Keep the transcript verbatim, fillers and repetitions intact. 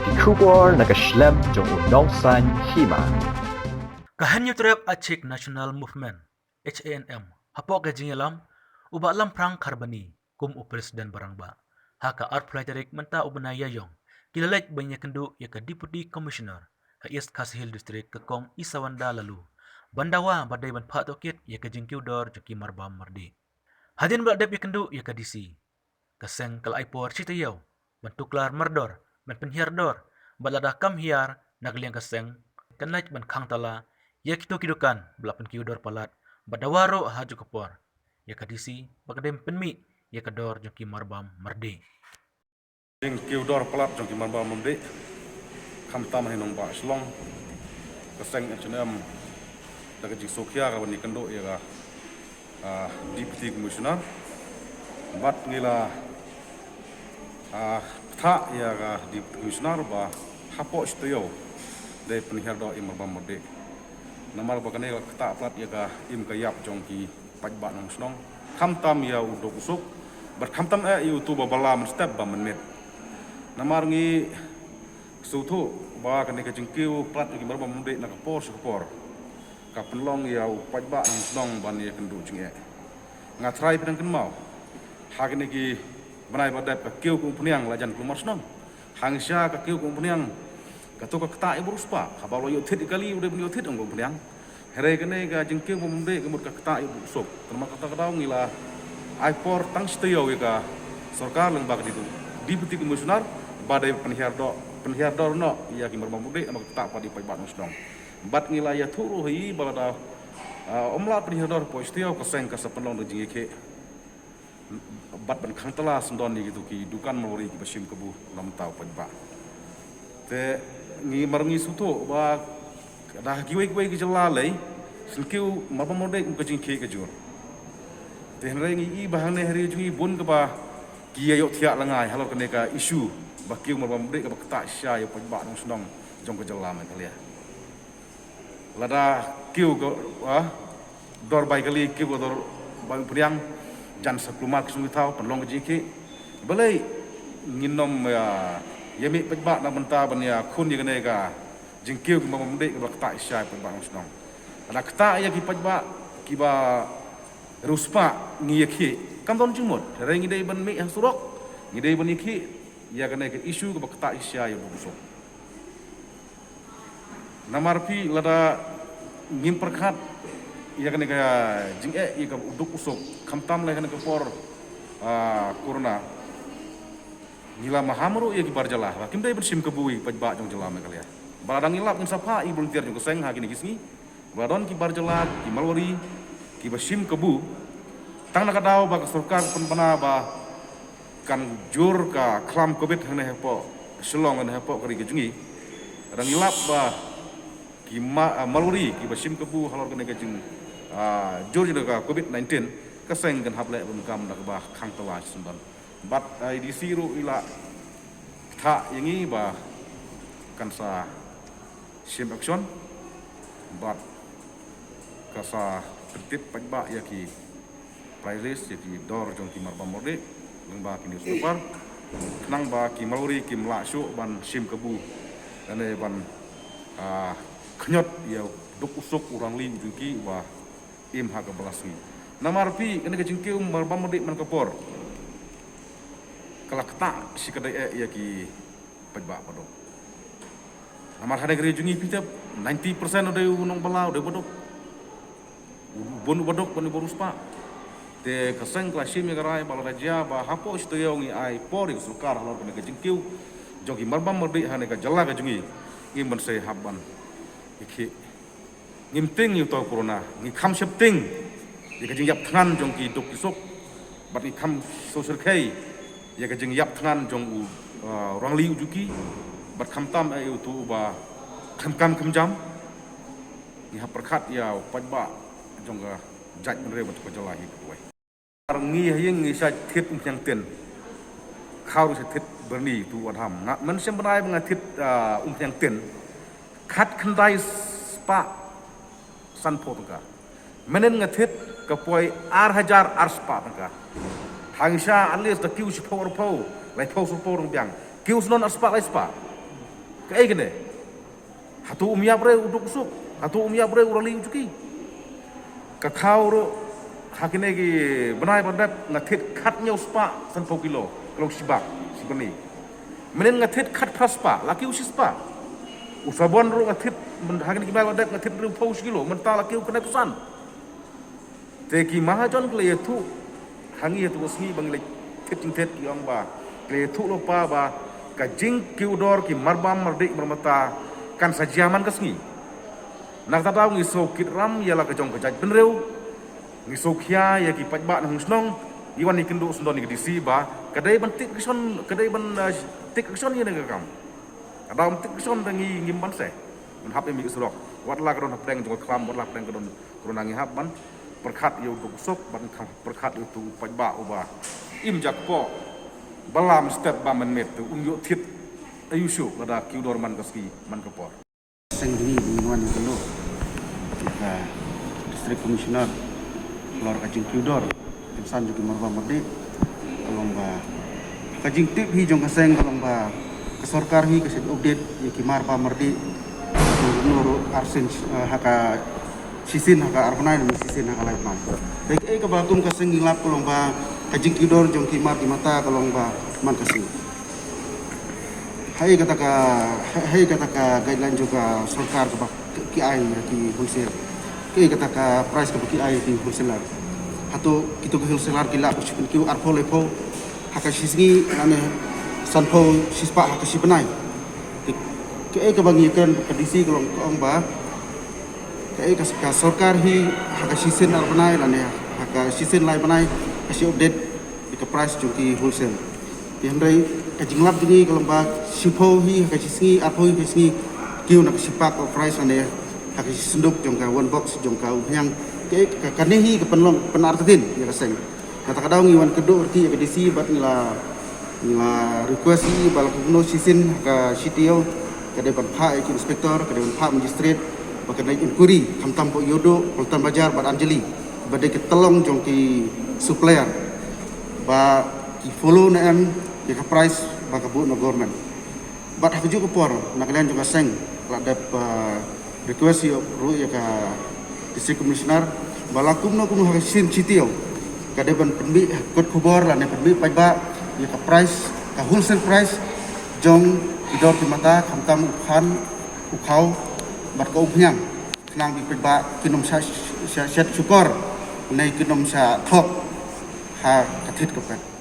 Ki khubor na ka shlem jong u nongsan hima. Ka Hynñiewtrep Achiek National Movement, H A N M, hapoh ka jingïalam u Bah Lamphrang Kharbani kum u President Barangbah, ha ka arphew lai tarik mynta u bnai Ïaïong, ki la leit ban ïakynduh ïa ka Deputy Commissioner ka East Khasi Hills District, ka Kong Isawanda Laloo, ban dawa ba dei ban phah tohkit ïa ka jingkiew dor jong ki marbam mardieh. Hadien ba la dep ïakynduh ïa ka D C, ka seng ka la ai por shi taïew ban tuklar mardor, ban pynhiar dor, bad lada kam hiar na ka liang ka seng kan leit ban khang tala ïa kito ki dukan ba la pynkiew dor palat, bad dawa ruh ha kajuh ka por ïa ka D C ba ka dei ban pynmih ïa ka dor jong ki marbam mardieh. Jingkiew dor palat jong ki marbam mardieh, khamtam ha nongbah Shillong, ka seng H A N M da ka jingsngewkhia ka ban ïakynduh ïa ka, ah, Deputy Commissioner. Bad ngi la, ah, kthah ïa ka Deputy Commissioner ba hapoh shi taïew dei pynhiar dor ïa marbam mardieh. Namar ba kane ka ktah palat ïa ka im ka ïap jong ki paidbah nongshong, khamtam ïa u duk u suk, bad khamtam eh ïa uto uba bylla mynstep ba mynmiet. Namar ngi sngewthuh ba kane ka jingkiew palat jong ki marbam mardieh na ka por sha ka por ka pynlong ïa u paidbah nongshong ban ïakynduh jingeh. Nga tharai phi dang kynmaw, ha kine ki bnai ba dep ka kiew ka umphniang la jan kulmar shnong. Hangta ka kiew ka umphniang, kato ka ktah ïa u briew u spah, haba u la ïoh thied ïa kali u dei ban ïoh thied ong ka umphniang. Hynrei kane ka jingkiew marbam mardieh ka mut ka ktah ïa u briew u suk. Te namar kata ka daw ngi la ai por tang shi taïew ïa ka sorkar lyngba ka Deputy Commissioner ba dei pynhiar dor, pynhiar dor noh ïa ki marbam mardieh namar ka ktah palat ïa u paidbah nongshong. Bad ngi la ïathuh ruh hi ba lada, ah, ym lah pynhiar dor hapoh shi taïew, ka seng ka sa pynlong da ka jingïakhih bad ban khang tala syndon ïa kito ki dukan marwari kiba shim kabu na ka bynta u paidbah. Te ngi mar ngi sngewthuh ba da kiwei kiwei ki jylla lei, shen kiew marbam mardieh kum ka jingïakhih ka jur. Te hynrei ngi i ba hangne ha ri jong ngi bun kaba ki ïa ïohthiah lyngngai halor kane ka issue ba kiew marbam mardieh kaba ktah shisha ïa u paidbah nongshong jong ka jylla Meghalaya. Lada kiew ka, ah, dor bai kali, kiew ka dor bai umphniang, jan sa kulmar ki sngewthuh pynlong ka jingïakhih. Balei ngin ym, ah, ïa mih paidbah na ka bynta ban ïakhun ïa kane ka jingkiew ki marbam mardieh kaba ktah shisha ïa u paidbah nongshong. Lada ktah ïa ki paidbah kiba riewspah ngi ïakhih, kam don jingmut. Hynrei ngi dei ban mih ha surok, ngi dei ban ïakhih ïa kane ka issue kaba ktah shisha ïa u duk u suk. Namar phi lada ngim pyrkhat ïa kane ka jingeh ïa ka u duk u suk, khamtam lei ha kane ka por, ah, corona, ngi la maham ruh ïa ki bar jylla ba kim dei ban shim kabu ïa ki paidbah jong jylla Meghalaya. Ba lada ngi lap ngin sa phah ïa ki volunteer jong ka seng ha kine ki sngi. Ba don ki bar jylla, ki Marwari, kiba shim kabu. Tang na ka daw ba ka sorkar pynbna ba kan jur ka khlam covid hangne hapoh Shillong, hangne hapoh ka ri ka jong ngi. Lada ngi lap ba ki Ma-, ah, Marwari kiba shim kabu halor kane ka jing, ah, jur jong ka covid nineteen, ka seng kan hap leh ban kam da kaba khang tala shisyndon. Bad, ah, A D C ruh i la kthah ïa ngi ba kan sa shim action bad ka sa pyntip paidbah ïa ki price list, ïa ki dor jong ki marbam mardieh lyngba ki newspaper, khnang ba ki Marwari kim lah shuh ban shim kabu lane ban, ah, khñiot ïa u duk u suk, u rangli u juki uba im ha ka bylla sngi. Namar phi, kane ka jingkiew marbam mardieh man ka por ka la ktah shikatdei eh ïa ki paidbah baduk. Namar hangne ka ri jong ngi phi tip, ninety percent u dei u nongbylla, u dei baduk. U bun u baduk, bun u baduk spah. Te ka seng ka la shim ïa ka rai ba lada jia ba hapoh shi taïew ngi ai por ïa ka sorkar halor kane ka jingkiew jong ki marbam mardieh hangne ka jylla ka jong ngi, ngim ban sei hap ban ïakhih. Ngim tieng ïa uta u corona, ngi kham sheptieng ïa ka jingïap thngan jong ki duk ki suk, bad ngi kham sngewsyrkhei ïa ka jingïap thngan jong u, uh, rangli u juki, bad khamtam eh ïa uto uba khlem kam khlem jam. Ngi hap pyrkhat ïa u paidbah jong ka jaitbynriew bad ka jylla hi kawei. Ngi ha ïing ngi sa thied umphniang tin. Khaw ruh sa thied byrni tu wat ham. Nga, mynshem bnai ba nga thied, ah, umphniang tin, khatkhyndai spah sanphew tyngka. Mynnin nga thied ka poi ar hajar ar spah tyngka. Hangta at least da kiew shiphew arphew, laiphew sanphew dang biang. Kiew syndon ar spah lai spah. Kaei kane? Hato um ïap re u duk suk? Hato um ïap re u rali u juki? Ka thaw ruh ha kine ki bnai ba dep nga thied khatñiew spah sanphew kilo, ka long shibak, shibani. Mynnin nga thied khatphra spah, la kiew shispah. U sabon ruh nga thied, myn-, ha kine ki bnai ba dep nga thied hynriewphew shi kilo, mynta la kiew khyndai phew san. Te ki mahajon ki la ïathuh ha ngi ha tu ka sngi ba ngi la thied jingthied, ki ong ba ki la ïathuh lypa ba ka jingkiew dor ki marbam mardih marmata kan sa jia man ka sngi. Na kata daw ngi sngewkit ram ïa la ka jong ka jaitbynriew, ngi sngewkhia ïa ki paidbah na hung shnong, ngi wan ïakynduh syndon ïa ka D C ba ka dei ban take action, ka dei ban, uh, take action ïa kane ka kam. Ka dei ban take action, te ngi ngim banse ban hap ïa mih surok. Wat la ka don hapdeng jong ka khlam, wat la hapdeng ka don corona, ngi hap ban pyrkhat ïa u duk suk, ban kham pyrkhat ïa u paidbah uba im jakpoh. Ba la mynstep ba mynmiet te un ïoh thied aïu shuh lada kiew dor man ka sngi man ka por. Seng jong ngi ba ngin wan ïakynduh ïa ka District Commissioner halor ka jingkiew dor kynsan jong ki marbam mardih, ka long ba ka jingtip hi jong ka seng ka long ba ka sorkar hi ka shait update ïa ki marbam mardih, kumno ruh arsien, eh, ha ka shisien ha ka ar bnai ne shisien ha ka lai bnai. Te kaei kaba kum ka seng ngi lap ka long ba ka jingkiew dor jong ki mar ki mata ka long ba man ka sngi. Haei kata ka, haei kata ka guideline jong ka sorkar kaba ki ai ïa ki wholesale? Kaei kata ka price kaba ki ai ïa ki wholesaler? Hato kito ki wholesaler ki lah ban shu pynkiew arphew laiphew ha ka shi sngi lane sanphew shispah ha ka shi bnai? Ka, kaei kaba ngi ïakren ka D C ka long ka ong ba kaei ka, ka sorkar hi ha ka shisien ar bnai lane ha ka shisien lai bnai ka shait update ïa ka price jong ki wholesale. Te hynrei ka jinglap jong ngi ka long ba shiphew hi ha ka shi sngi, arphew hi ha ka shi sngi, kiew na ka shipak ka price lane ha ka shi synduk jong ka one box jong ka umphniang. Kaei ka, kane hi ka pynlong pynartatien ïa ka seng. Kata ka daw ngi wan kynduh ruh ïa ka D C bad ngi la, ngi la request ïa ba la kumno shisien ha ka shi taïew ka dei ban phah ïa ki inspector, ka dei ban phah magistrate ba kan leit inquiry khamtam ba Ïewduh, Pultan Bazaar bad Anjali ba dei ki tyllong jong ki supplier ba ki follow ne em ïa ka price ba ka buh na government. Bad ha kajuh ka por na ka liang jong ka seng la dep, uh, request ïa ruh ïa ka District Commissioner ba la kumno kumno ha ka shisien shi taïew ka dei ban pynmih ha kot khubor lane pynmih paidbah ïa ka price, ka wholesale price jong ki dor ki mata khamtam u khan, u khaw bad ka umphniang, khnang ba ki paidbah kin ym shet, shet, shet shukor ne kin ym shet thok ha ka thied ka pet.